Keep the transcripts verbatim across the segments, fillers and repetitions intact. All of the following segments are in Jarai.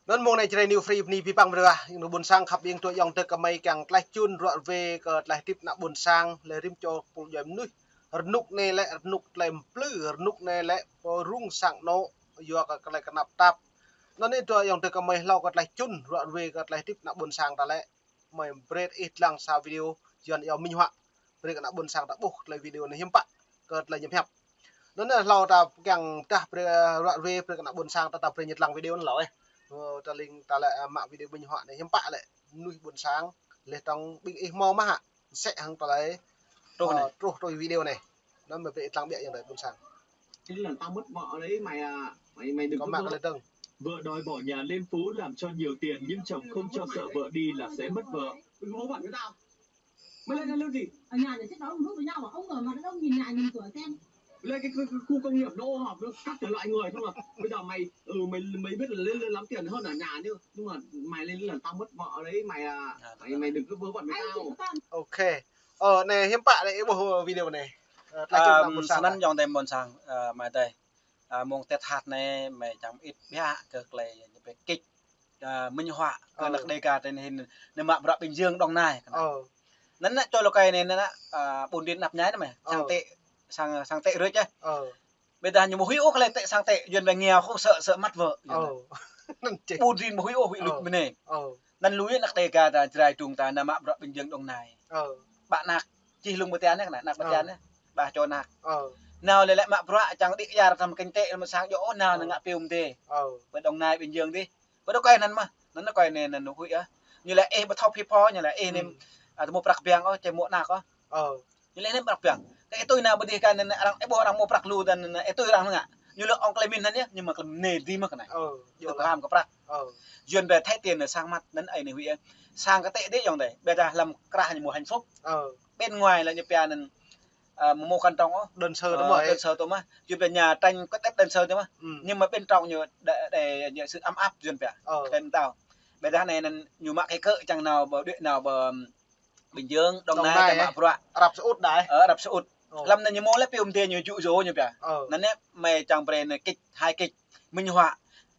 Anŭn mông anai Jrai New Free bơni abih bang mơ̆ng ƀing gah ƀôn sang khăp ƀing tui ayŏng adơi kơmơi kiăng tlaih čun ruă ruê kơ tlaih hơdip ană ƀôn sang, lĕ rĭm čô pul djuai mơnuih. Rơnŭk anai lĕ rơnŭk tơlơi plư, rơnŭk anai lĕ pơrŭng sang anŏ, yua kơ tơlơi kơnap tap. Anŭn anai tui ayŏng adơi kơmơi hlâo kơ tlaih čun ruă ruê kơ tlaih hơdip ană ƀôn sang ta lĕ. Mơi brơi ih lăng sa video, Yuan iâu minh họa. Brơi kơ ană ƀôn sang ta ƀuh tơlơi video anai hiư̆m pă, kơ tơlơi ñăm hiăp. Anŭn anai hlâo ta kiăng tah brơi ruă ruê brơi kơ ană ƀôn sang ta, ta brơi ñu lăng video anŭn hlâo ih. Ơ, ta lăng ta lĕ, ơ, mă video minh họa anai hiư̆m pă lĕ mơnuih ƀôn sang, lĕ tơ̆ng ƀing ih hmâo mơ̆ hă. Sĕ hăng tơlơi, truh ơ, anai. Truh tui video anai. Anŭn mơi brơi ih lăng ƀiă ayŏng adơi ƀôn sang. Thế là tao mất vợ đấy mày à, mày, may đừng có có mạng vợ. Lên tưng. Vợ đòi bỏ nhà lên phố làm cho nhiều tiền nhưng chồng không cho sợ vợ đi là sẽ mất vợ. Đừng có bận với tao. Mày lên đây làm gì? Ở nhà để xếp báo hôm lúc với nhau à? Ông ở mà ông nhìn nhà nhìn cửa xem. Lên cái, cái, cái khu công nghiệp nó ôm họp nó các thể loại người thôi mà. Bây giờ mày, ừ, mày, mày biết là lên, lên lắm tiền hơn ở nhà nhưng, nhưng mà mày lên là tao mất vợ đấy mày à. Mày, mày đừng có vớ vẩn với tao. Ok. Ơ, anai hiư̆m pă anai ih ƀuh video anai. Ơ, tlaih čun ană ƀôn sang. Snăn ayŏng adơi ƀôn sang, ơ, mơi adơi. Ơ, mông Tết hăt anai mơi čang ƀĭt biă kơ tơlơi ñu pĕ kĭč, ơ, minh họa kơ anăk Đêga tơ anai hĭn, anai mă bruă Bình Dương Đồng Nai. Ơ. Anŭn anai čô lŏ kơi anai anŭn anai, ơ, ƀun rin anăp ñai anai mơi. Sang tĕ, sang, sang tĕ rơč ơ. Ơ. Ƀiădah ñu ƀu huĭ ôh kơ tơlơi tĕ sang tĕ, Yuan ƀing nghèo không sợ, sợ mất vợ. Ơ. Anŭn čih. Ƀun rin ƀu huĭ ôh, huĭ luč mơ̆n anai. Ơ. Anŭn lui anăk Đêga ta, Jrai Drung ta, anai mă bruă Bình Dương Đồng Nai. Ơ. Ƀă anak, čih lung ƀơi tian anai, anak ƀơi tian anai. Ƀă čô anak. Ơ. Nao lĕ lĕ mă bruă čang đĭ yar tăm kinh tế mă sang djơ̆ ôh nao anai ngă piu mơdê. Ơ. Ƀơi Đồng Nai Bình Dương dih. Ƀơi dŏ kơi anŭn mơ̆n, anŭn kơi anai anŭn huĭ ah. Ñu lĕ ih ƀu thâo phi pho, ñu lĕ ih anai, ơ, tơmô prăk biang ôh, či mơ̆ anak ôh. Ơ. Ñu lĕ anai prăk biang. Kơ ih tui nao ƀơi dih kơ anai arăng, ih ƀuh arăng mơ̆ prăk lu tơl anai, ih tui arăng ngă. Ñu lĕ ƀơ̆ng tơlơi min anŭn yơh, ñu mă tơlơi mơnê dih mơ̆ kơ anai. Ơ, tui kơham kơ prăk. Ơ. Yuan ƀing thĕ tiền anai sang măt anŭn ih anai huĭ ah. Sang kơ tĕ dih ayŏng adơi. Ƀiădah lăm krah ñu mơ̆ hạnh phúc. Ơ. Bên ngoài là ñu pia anŭn, ơ, mơ̆ mơ̆ kăn trong ôh. Đơn sơ tơ mơ̆. Đơn sơ tơ mơ̆. Yuan ƀing nhà tranh quét đất đơn sơ tơ mơ̆. Nhưng mà bên trong ñu đa-, đa-, ñu sự ấm áp Yuan ƀing. Ơ. Kơ tao. Ƀiădah anai anŭn ñu mă kơ kơ čang nao ƀơi đuaĭ nao ƀơi Bình Dương, Đồng Nai, Đồng Nai, ta mă bruă. Ả Rập Xê Út đơi. Ơ, Ả Rập Xê Út. Ơ. Lăm anai ñu mơ̆ lĕ piu mơdê ñu djŭ djơ̆ ñu ƀing. Ơ. Anŭn anai mơi čang brơi anai kĭč, hai kĭč. Minh họa.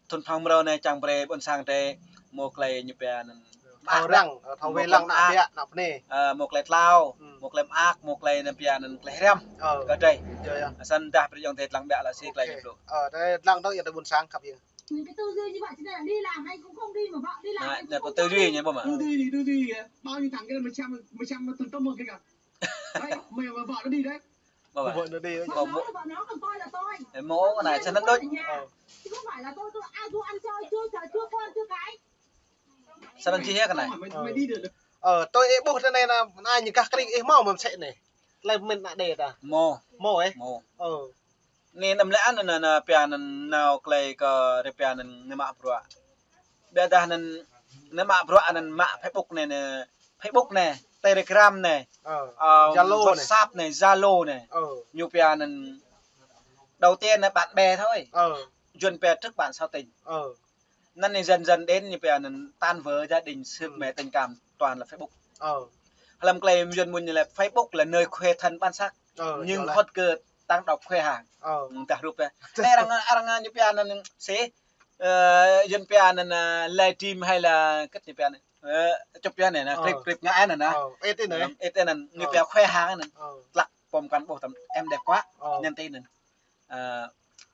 Thŭn Phang Mrâo anai čang brơi ƀôn sang drei mơ̆ tơlơi ñu pia anŭn. Thâo răng, ơ, thâo wai lăng ană ƀiă, ană bơnai. Ơ, mơ̆ tơlơi tlao, mơ̆ tơlơi mơak, mơ̆ tơlơi anŭn pia anŭn tơlơi hriăm. Ơ. Kơ drei. Yơh, yơh. Snăn dah brơi ayŏng adơi lăng ƀiă lă sĭ tơlơi ñu blŭ. Ơ, drei lăng dơ̆ng ayŏng adơi ƀôn sang khăp yơh. Người ta tư duy như vậy, cho nên là đi làm hay cũng không đi mà vợ đi làm hay cũng không đi. Tư duy nhỉ, bố mà? Tư duy thì tư duy kìa. Bao nhiêu thằng kia mà xem, mà xem mà thành công rồi kìa. Đấy, mày mà vợ nó đi đấy. Vợ nó đi đấy. Vợ nó, vợ nó còn tôi là tôi. Ê, mô cái này sao nó đôi. Chứ không phải là tôi, tôi, à, tôi ăn chơi, chưa, chưa con, chưa cái. Sao nó chi hết cái này? Mày, mày đi được. Ơ, tui ih ƀuh tơ anai anai ñu kah kring ih hmâo mơ̆ sĕ anai. Tơlơi min ană Đê ta. Mơ̆. Mơ̆ ơ? Mơ̆. Ơ. Anai anăm lĕ anŭn anŭn pia anŭn nao tơlơi kơ drei pia anŭn anai mă bruă. Ƀiădah anŭn anai mă bruă anŭn mă Facebook anai anai, Facebook anai, Telegram anai, ơ, Zalo anai. WhatsApp anai, Zalo anai. Ơ. Ñu pia anŭn đầu tiên là bạn bè thôi. Ơ. Yuan pia trước bạn sau tình. Ơ. Anŭn anai dần dần đến ñu pia anŭn tan vỡ gia đình, xước mẻ tình cảm toàn là Facebook. Ơ. Hlăm tơlơi Yuan mơ̆n ñu lĕ Facebook là nơi khoe thân bản sắc. Ơ, nhưng hốt kơ tăng độc khoe hàng. Ơ. Dah rup yơh. Anai arăng, arăng ñu pia anŭn sĭ, ơ, Yuan pia anŭn, ơ, livestream hay là kơ ñu pia anŭn. Ơ, chụp yơh anai, anŭn, clip, clip ngă anŭn anŭn. Ơ, edit anŭn. Ơ, edit anŭn, ñu pia khoe hàng anŭn. Ơ. Tlăk pơm kăn ƀuh tăm em đẹp quá. Ơ. Nhắn tin anŭn. Ơ,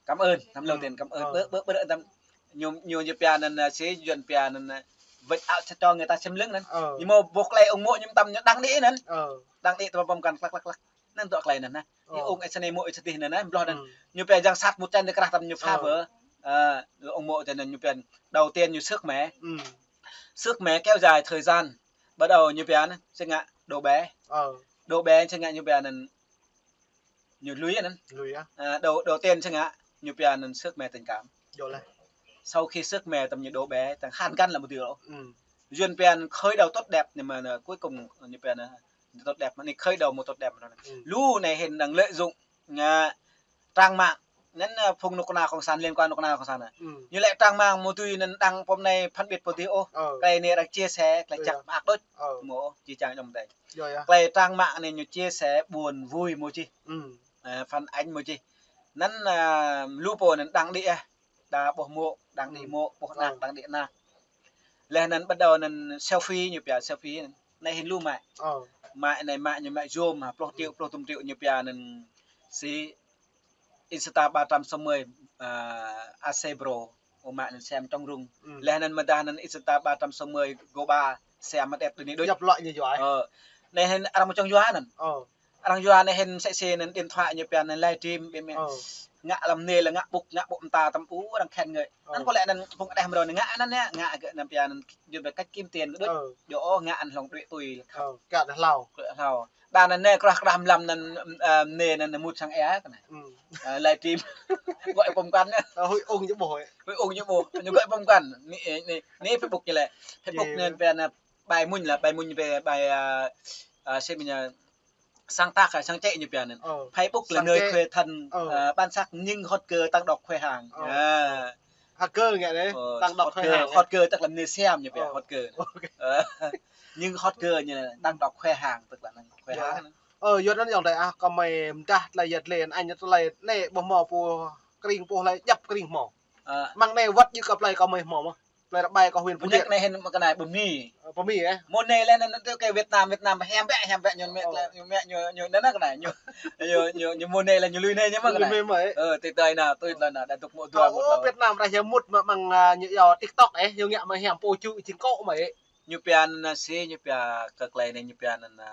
cảm ơn, tăm lơ tin cảm ơn. Ơ. Bơ, bơ, bơ, tăm ñu, ñu, ñu pia anŭn, ơ, sĭ Yuan pia anŭn, ơ, vêch áo cho người ta xem lưng anŭn. Ơ. Ñu mơ̆ ƀuh tơlơi ung mô̆ ñu tăm ñu đăng đĭ anŭn. Ơ. Đăng đĭ tăm pơm kăn klăk klăk klăk. Anŭn tơlơi anŭn anŭn. Ơ. Ih ung ih sơnai mô̆ ih sơdih anŭn anŭn, blŏh anŭn. Ñu pia yang sat mŭt čan tơ krah tăm ñu phá vỡ. Ơ, ung mô̆ tơ anŭn ñu pia đầu tiên ñu xước mẻ. Xước mẻ kéo dài thời gian. Bắt đầu ñu pia anŭn, sĭ ngă đổ bể. Ơ. Đổ bể sĭ ngă ñu pia anŭn ñu lui anŭn. Lui ah. Ơ, đầu, đầu tiên sĭ ngă ñu pia anŭn xước mẻ tình cảm. Sau khi xước mẻ tăm ñu đổ bể, tăm hàn gắn lại một điều. Yuan pia anŭn khởi đầu tốt đẹp nhưng mà, ơ, cuối cùng ñu pia anŭn tốt đẹp, anai khởi đầu một tốt đẹp. Lu anai hĭn đang lợi dụng, ơ, trang mạng. Anŭn, ơ, phung nŭk kơna cộng sản, liên quan nŭk kơna cộng sản anŭn. Ñu lĕ trang mạng mơ̆ tui anŭn đăng pơm anai phân biệt pơtih ôh. Ơ. Tơlơi anai arăng chia sẻ, tơlơi čăk mơak đôč. Ơ. Mơ̆, či čang djŏp tơlơi. Yơh, yơh. Tơlơi trang mạng anai ñu chia sẻ buồn vui mơ̆ čih. Ơ, phản ánh mơ̆ čih. Anŭn, ơ, lu pô anŭn đăng đĭ ah. Đa ƀuh mô̆, đăng đĭ mô̆, ƀuh anak, đăng đĭ anak. Laih anŭn bắt đầu anŭn selfie ñu pia selfie anŭn. Anai hĭn lu mă. Ơ. Mă anai mă ñu mă zoom ha, pluh triệu, pluh tơm triệu ñu pia anŭn si Insta ba trăm sáu mươi, à, A C Pro. Ơ, mă anŭn sem trong rung. Ừ. Laih anŭn mơdah anŭn Insta ba trăm sáu mươi Go ba sem mơ̆t ĕp đơ ni đôč. Djŏp lŏ ñu yua. Ơ. Anai hĭn arăng mơ̆ čong yua anŭn. Ơ. Arăng yua anai hĭn sĕ sĕ anŭn điện thoại ñu pia anŭn live stream ƀing mĕ. Ơ. Ngă lăm anai lĕ ngă ƀŭk, ngă ƀŭk mơta tăm u arăng khen ngơi. Ơ. Anŭn kơ lĕ anŭn phung đeh mơ̆ rô anŭn ngă anŭn anai, ngă kơ anŭn pia anŭn jơ̆ ƀĕ cách kiếm tiền kơ đôč. Ơ. Djơ̆ ôh ngă anŭn hlŏng đuaĭ tui. Ơ, kơ đah hlâo. Kơ đah hlâo. Đa anŭn anai krah krah mlam anŭn, ơ, anai anŭn mŭt sang ea kơ anai. Ừ. Ơ, live stream. Gọi pom kăn anai. Ơ, huĭ ung ñu ƀuh. Huĭ ung ñu ƀuh. Ñu gọi pom kăn. Anai, anai, anai Facebook ñu lĕ. Facebook anŭn pia anŭn bài mŭn lĕ, bài mŭn pia bài, à, à, sĕ mơ̆n anŭn sáng tác, à, sáng chế ñu pia anŭn. Ờ. Facebook là nơi khoe thân, ờ, bản sắc nhưng hot girl tăng đọt khoe hàng. Ờ. À. Hot girl ngă anai, tăng đọt khoe hàng. Hot girl tức là anai sem ñu pia, hot girl. Ok. Ờ. Nhưng hot girl ñu tăng đọt khoe hàng, tức là năng khoe hàng. Ơ, yua anŭn yơh dai ah, kơ mơi mơdah tơlơi yơh lĕ, anŭn tơlơi anai ƀu hmâo pô kring pô hlơi djăp kring hmâo. Ơ. Mơ̆ng anai wơ̆t yơh kơ plơi kơ mơi hmâo mơ̆. Plơi Rơbai kơ huyện Phú Thiện. Bơnăk anai hĭn mơ̆ kơ anai ƀu mĭn. Ơ, ƀu mĭn ĕ? Mơ̆ng anai lĕ anŭn tui kơ Việt Nam, Việt Nam hiam biă, hiam biă ñu mĕ, ñu mĕ, ñu, ñu anŭn kơ anai, ñu, ñu, ñu, ñu mơ̆ng anai lĕ ñu lui anai ñu mơ̆ kơ anai. Lui anai mơ̆ ĕ? Ơ, tui tui anŭn, tui tui anŭn, đa dŏ mơ̆ dua mơ̆. Ơ, Việt Nam ră hia mŭt mơ̆ mơ̆ng, à, ñu yua TikTok ĕ, ñu ngă mơ̆ hiam pô ču čing kŏ mơ̆ ĕ. Ñu pia anŭn sĭ, ñu pia kơ tơlơi anai, ñu pia anŭn, à,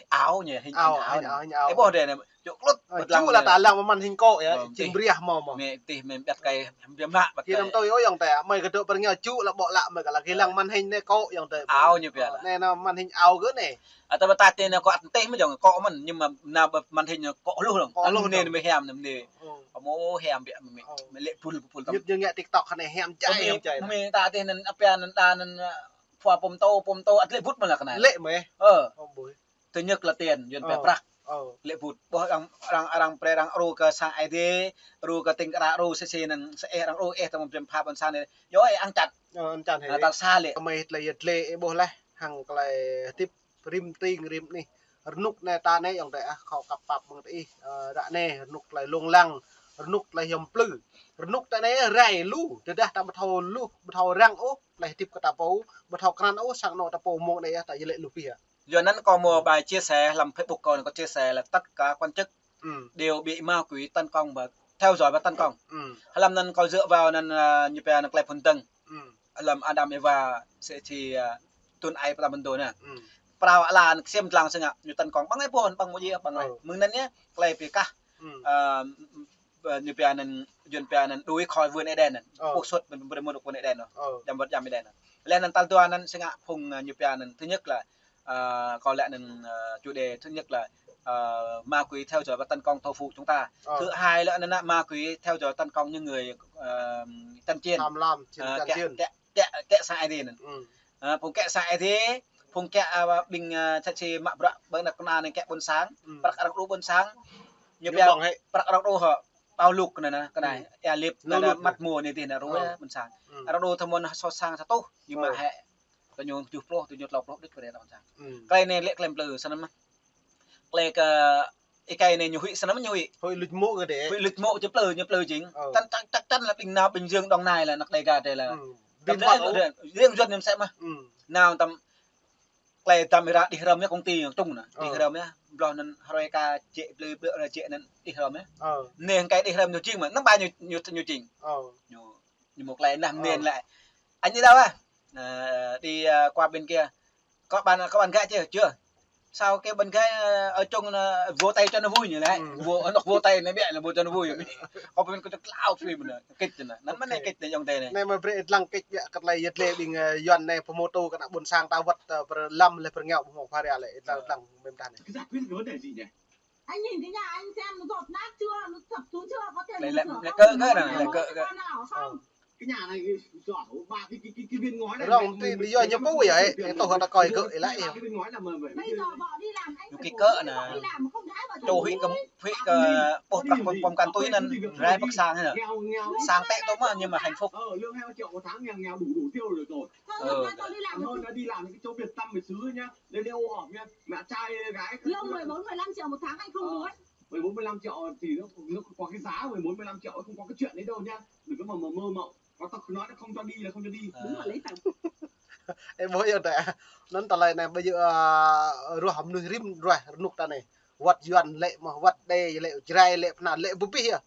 ao ñu, hĭn ao, hĭn ao. Ơ, ƀuh dêh anai, čŏk klŭt. Ơ, bơtlang ču lă anai. Ta lăng mơ̆n hĭn kŏ yơh, ơ, čing brih hmâo mơ̆. Mĕ tih mĕ ƀiă kơ ai, hăm biă mă ƀiă kơ ai. Kơ anŭn tui ôh yŏng tơi, mơi kơ dŏ pơ rơngiao ču lă ƀô̆ lă mơi kơ lă kơ lăng mơ̆n hĭn anai kŏ yŏng tơi. Ao ñu pia lă. Anai anŭn mơ̆n hĭn ao kơ anai. Ơ, tơpă ta tih anai kŏ ăt tih mơ̆ yŏng kŏ mơ̆n, nhưng mà nao ƀơi mơ̆n hĭn kŏ hluh lŏng. Kŏ hluh lŏng. Anai mơ̆ hiam anai mơ̆n. Ơ. Amô hiam biă mơ̆n. Ơ. Mơ̆ lĕ bul bul tăm. Ñu, ñu ngă TikTok anai hiam jai, hiam jai. Mơ̆ ta tih anŭn apia anŭn đa anŭn, ơ, phua pom tô, pom tô, ăt lĕ bŭt mơ̆n lă kơ anai. Lĕ mơ̆ ĕ? Ơ. Ơ, ƀuh. Tơñĕk lă tiền, yuan pia prăk. Ơ. Lĕ bŭt. Ƀuh arăng, arăng, arăng pre arăng ru kơ sang Aê Diê, ru kơ tĭng kra ru sĭ sĭ anŭn, sĭ ĕh arăng ru ĕh tơmam biăm pha ƀôn sang anai. Yua ĕh ang čăt. Ơ, ang čăt hĭ. Ơ, tal sa lĕ. Kơ mơi tơlơi yơh lĕ ĕ ƀuh laih, hăng tơlơi hơdip rĭm tring rĭm anih. Rơnŭk anai ta anai yŏng dai ah, khŏ kăp pap mơ̆ng tơ ih, ơ, ră anai, rơnŭk tơlơi lông lăng, rơnŭk tơlơi hiam plư. Rơnŭk ta anai rai lu, tơdah ta ƀu thâo lu, ƀu thâo răng ôh, tơlơi hơdip kơ ta pô, ƀu thâo krăn ôh, sang anŏ ta pô mơ̆ng anai ah, ta yơh lĕ lu pih ah. Yua anŭn kâo mơ̆ bài chia sẻ lăm Facebook kâo anai kâo chia sẻ là tất cả quan chức, ừ, đều bị ma quỷ tấn công và theo dõi và tấn công. Ừ. Lăm anŭn kâo dựa vào anŭn, à, ñu pia anŭn tơlơi phŭn dơ̆ng. Ừ. Lăm Adam Eva sĕ si, à, tŭn ai pơtăm pơtô anai. Ừ. Phrâo ala anŭn ksiêm dlăng sĕ ngă, ñu tấn công ƀăng ai ƀôn, ƀăng mơ̆ djai, ƀăng ai. Ừ. Mơ̆ng anŭn yơh, tơlơi pia kah. Ừ. À, ơ, ñu pia anŭn, yuan pia anŭn đuổi khỏi vườn Eden anŭn. Ơ. Ƀu sut ƀơi, ƀơi mŭt vườn Eden anŭn. Ơ. Djăm ƀơi djăm Eden anŭn. Laih anŭn tal dua anŭn sĕ ngă phung, ơ, ñu pia anŭn. Thứ nhất là, ơ, kâo lĕ anŭn, ơ, chủ đề thứ nhất là, ơ, ma quỷ theo dõi và tấn công thổ phủ chúng ta. Ơ. Thứ hai lĕ anŭn ma quỷ theo dõi tấn công những người, ơ, chăn chiên. Tham lam, chiên, ơ, chăn chiên. Kĕ, kĕ, kĕ sang Aê Diê anŭn. Ừ. Ơ, phung kĕ sang Aê Diê, phung kĕ, ơ, ƀing, ơ, sĕ si mă bruă ƀơi anăp kơna anai kĕ ƀôn sang, ừ, prăk arăng đu ƀôn sang. Ñu pia prăk arăng đu hŏ. Pao luk anai, anai, kơ anai, ia lip, anai, anai, măt mô anai tih anai, ru, ơ, ƀôn sang. Arăng đu tơmon sô sang sa tuh, ñu mă hĕ. Kơ ñu tơjuh pluh, kơ ñu klâo pluh đôč kơ anai ƀôn sang. Tơlơi anai lĕ tơlơi plư, sơnăm mơ̆. Tơlơi kơ, ih kai anai ñu huĭ, sơnăm mơ̆ ñu huĭ. Huĭ luč mơ̆ kơ dêh. Huĭ luč mơ̆ či plư, ñu plư jing. Ơ. Tăn, tăn, tăn, tăn là ƀing nao, Bình Dương, Đồng Nai là anăk Đêga dêh là. Ừ. Tăm riêng Yuan ñu mơsĕ mơ̆. Ừ. Nao tăm Tơlơi tăm ih ră đih rơm yơh công ty trùng anai. Đih rơm yơh. Bloh anŭn hrơi ka jĕ blơi blơi anŭn jĕ anŭn đih rơm yơh. Anai hăng kai đih rơm ñu jing mơ̆. Anŭn ba ñu, ñu, ñu jing. Ñu, ñu mơ̆ tơlơi anŭn anŭn lĕ. Anh đi đâu à? Ờ, đi, ờ, qua bên kia. Có bạn, có bạn gái chưa? Chưa. Sao kêu bạn gái, ờ, ở chung, ờ, vỗ tay cho nó vui nhỉ lĕ? Ừ. Vỗ, nó vỗ tay anai biă là vỗ cho nó vui. Có bên có klao phim anai. Kĭt anai. Anŭn mơ̆ anai kĭt anai yŏng dai anai. Anai mơ̆ brơi ih lăng kĭt biă kơ tơlơi yơh lĕ ƀing, ơ, Yuan anai pơmôtô kơ anăk ƀôn sang ta wơ̆t, ơ, pơrơlăm lĕ pơrơngiao ƀu hmâo phara lĕ ih lăng, ơ, lăng mơ̆n tah anai. Cái giải quyết cái vấn đề gì nhỉ? Anh nhìn cái nhà anh xem nó dột nát chưa, nó sập xuống chưa, có thể sửa không? Lĕ, lĕ, lĕ kơ, kơ anai, lĕ kơ, kơ. Cái nhà này dọn ba cái, cái, cái, cái viên ngói này. Rong ti, ti yua ñu pô yơh, ih tŏh hơdă kơi gơ̆ ih lăi yơh. Cái viên ngói là mười, mười. Bây giờ bỏ đi làm anh phải bổ sung, đi làm mà không đái vào. Ñu kĭ kơ anai. Huĭ kơ ƀuh prăk pom, pom kăn tui anŭn, rai prăk sang hă. Sang tĕ tŏ mơ̆, nhưng mà hạnh phúc. Ờ, lương hai triệu một tháng nghèo nghèo đủ đủ tiêu được rồi. Thôi, thôi, thôi, đi làm. Còn hơn nữa đi làm những cái chỗ Việt Tâm Việt Xứ nhá. Đây đây ô họp nhá. Mẹ trai gái các thứ. Lương mười bốn, mười lăm triệu một tháng anh không muốn. Mười bốn, mười lăm triệu thì nó, nó có cái giá mười bốn, mười lăm triệu, không có cái chuyện đấy đâu nhá. Đừng có mà, mà mơ mộng. Có tao nói nó không cho đi là không cho đi. Đúng rồi, lấy tài. Ơ, ƀuh yơh tơ. Anŭn tơlơi anai ƀu djơ̆, ơ, ruah mơnuih rĭm ruah rơnŭk ta anai. Wăt Yuan lĕ mơ̆, wăt Êđê lĕ, Jrai lĕ, Bơhnar lĕ, ƀu ƀuh yơh.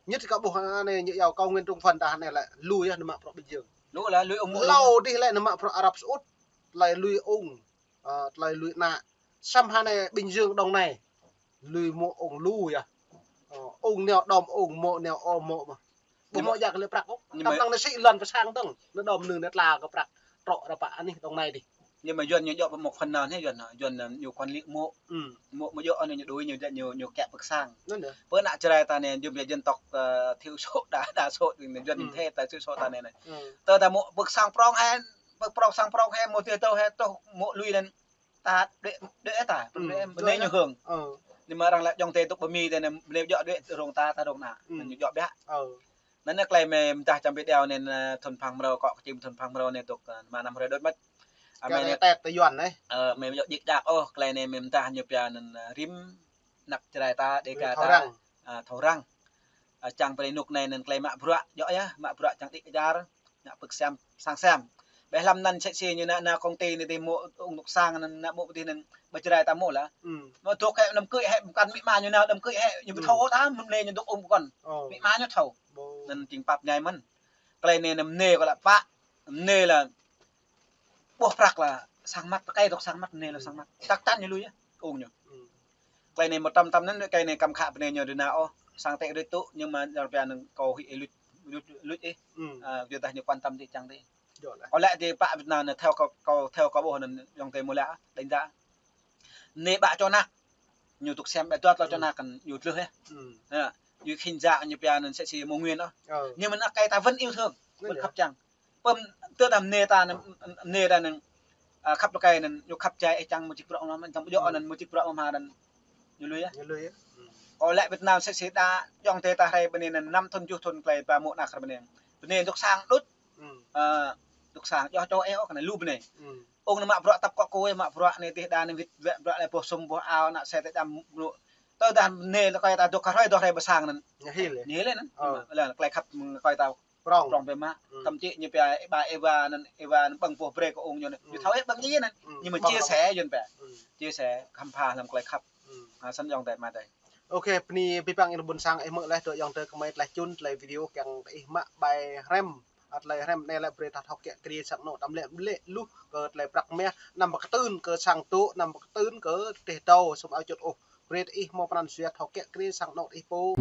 Ñu či kơ ƀuh anai ñu yua kơ Nguyễn Trung Phấn ta anai lĕ lui yơh nao mă bruă Bình Dương. Lu lah, lui ung mơ̆. Hlâo dih lĕ nao mă bruă Arab Saudi. Tơlơi lui ung, ơ, tơlơi lui ană. Samơ̆ anai Bình Dương Đồng Nai. Lui mơ̆ ung lu yơh. Ơ, ung nao đom ung, mơ̆ nao ôm mơ̆ mơ̆. Ƀu mơ̆ jak lĕ prăk ôh. Tăm lăng anai sĭ lŏn pơ sang tơ̆ng. Anai đom anŭn anai tla kơ prăk. Trŏ rơpa anih Đồng Nai dih. Nhưng mà Yuan ñu djŏ một phần nào nhé, Yuan, Yuan, ơ, ñu quản lý mơ̆. Mơ̆, mơ̆ djŏ anai ñu đuaĭ ñu, ñu, ñu kĕ pơ sang. Anŭn yơh. Pơ ană Jrai ta anai, jơm dân tộc, ơ, thiểu số, đa, đa số, Yuan ñu thê ta thiểu số ta anai anai. Tơ ta mơ̆ pơ sang prong hĕ, pơ prong sang prong hĕ, mơ̆ tih tơ hĕ, tơ mơ̆ lui anŭn. Ta đuaĭ, đuaĭ ta, đuaĭ, bơnai ñu hơ̆ng. Nhưng mà arăng lĕ djŏng tê tŭk ƀơi Mi tê anai, bơnai djŏ đuaĭ rông ta, ta rông ană. Anŭn ñu djŏ biă. Anŭn anai tơlơi mơ̆ mơdah čăm video anai, ơ, thŭn phang mrâo, kŏ kơčim thŭn phang mrâo anai tŭk, ơ, mơ̆ năm hrơi đôč mơ̆. Ơ, mơ̆ anai tĕt tơ Yuan anai. Ơ, mơ̆ djŏ djik djak ôh, tơlơi anai mơ̆ mơdah ñu pia anŭn, ơ, rĭm ană Jrai ta, Đêga ta. Thâo răng. Ơ, thâo răng. Ơ, čang pơrê rơnŭk anai anŭn tơlơi mă bruă, djŏ yơh, mă bruă čang đĭ kơjar. Nao pơ sang, sang sem. Ƀơi hlăm anŭn sĕ si ñu nao, nao công ty anai tih mơ̆ ung tŭk sang anŭn nao mơ̆ pơ dih anŭn ƀơi Jrai ta mơ̆ lah. Mơ̆ tŭk hĕ đăm kư̆ hĕ, ƀu kăn amĭ ama ñu nao đăm kư̆ hĕ, ñu ƀu thâo ôh tơlơi mơ̆ anai ñu tŭk ung pơkŏn. Amĭ ama ñu thâo. Anŭn jing pap ñai mơ̆n. Tơlơi anai anŭn anai lah pă, anai lah ƀuh prăk lah sang măt, tơkai tŭk sang măt, anai lah sang măt. Chắc chắn ñu lui yơh, ung ñu. Tơlơi anai mơ̆ tăm tăm anŭn, tơlơi anai kăm khă bơnai ñu đĭ nao ôh. Sang tĕ rĭt tŭ, nhưng mà djŏ pia anŭn kâo hĭ luč, luč, luč ih. Ơ, yua dah ñu quan tâm tih čang tih. Kâo lĕ tih pă Việt Nam anai theo kâo, kâo, theo kâo ƀuh anŭn djŏng tê mơ̆ lĕ, đánh giá. Anai ƀă čô ană. Ñu tŭk sem ƀĕ dua tlâo čô ană kăn ñu tlưh yơh. Ơ, ñu khinh djak ñu pia anŭn sĕ si mơ̆ Nguyên ôh. Nhưng mà ană tơkai ta vẫn yêu thương, vẫn khăp čang. Pơm tơ đam anai ta anŭn, anai ta anŭn, ơ, khăp tơkai anŭn, ñu khăp čai ih čang mơ̆ čik bruă mơ̆, čang ƀu djŏ anŭn mơ̆ čik bruă mơ̆ anŭn. Ñu lui yơh. Ñu lui yơh. Kâo lĕ Việt Nam sĕ si đa djŏng tê ta hrơi bơnai anŭn năm thŭn tơjuh thŭn tơlơi ba mơ̆ ană hrơi bơnai. Bơnai tŭk sang đôč. Ơ, tŭk sang, djŏ čô ih ôh kơ anai lu bơnai. Ung anai mă bruă tăp kŏ kôi, mă bruă anai tih đa anai wĭt wĕ bruă anai boh sum boh ao, ană sĕ tĕ dam mơnŭ. Tơdah anai tơkai ta dŏ kơ hrơi dŏ hrơi ƀơi sang anŭn. Ñu hil yơh. Ñu hil yơh anŭn. Ơ. Lĕ tơlơi khăp tơkai ta prong. Prong biă mă. Thậm chí ñu pia ih ba ih wa anŭn, ih wa anŭn ƀơ̆ng boh brơi kơ ung ñu anŭn. Ñu thâo ih ƀơ̆ng djai anŭn. Nhưng mà chia sẻ Yuan pia. Chia sẻ khăm pha hlăm tơlơi khăp. Ơ, snăn djŏng tê mơ̆ tê. Ôkê, bơni abih bang ih ƀuôn sang ih mơ̆ leh dŏ djŏng tê kơmơi tlaih čun tơlơi video kiăng ih mă ƀai hrăm. Ăt tơlơi hrăm anai lĕ brơi ta thâo kiă kriê sang anŏ ta mlĕ mlĕ luh kơ tơlơi prăk mah, anăm pơkơtưn kơ sang tŭ, anăm pơkơtưn kơ teh tâo, sum ao čut ôh. Brơi ih hmâo pran jua thâo kiă kriê sang anŏ ih pô.